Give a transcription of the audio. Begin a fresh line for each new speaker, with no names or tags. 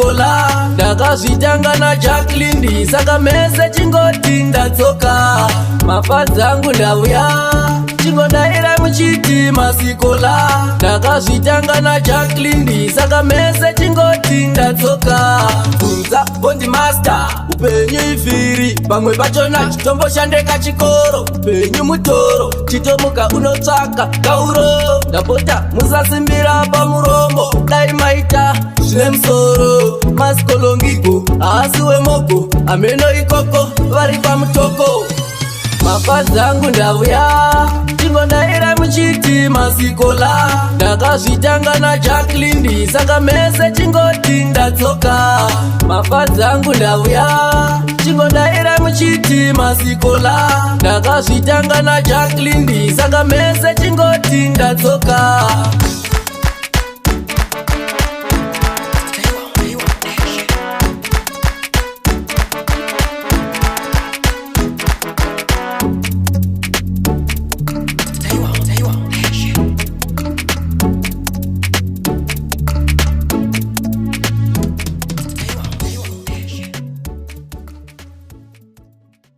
Masikola. Ndakazvitanga naJacklindi, saka mese chingoti ndadzoka. Mafans angu, ndauya, chingodaira muchiti Masikola. Ndakazvitanga naJacklindi, saka mese chingoti ndadzoka. Bvunza Bondi Master, upenyu ivhiri, pamwe pachona chitomboshande chikoro. Upenyu mutoro, chitomuka unotsvaka kauro. Ndapota musasimbira pamuromo, dai maita zvine musoro. Masikolongiko haasi wemoko, ameno ikoko vari pamutoko. Mafans angu, ndauya, chingodaira muchiti Masikola. Ndakazvitanga naJacklindi, saka mese chingoti ndadzoka. Mafans angu, ndauya, chingodaira muchiti Masikola. Ndakazvitanga naJacklindi, saka mese chingoti ndadzoka.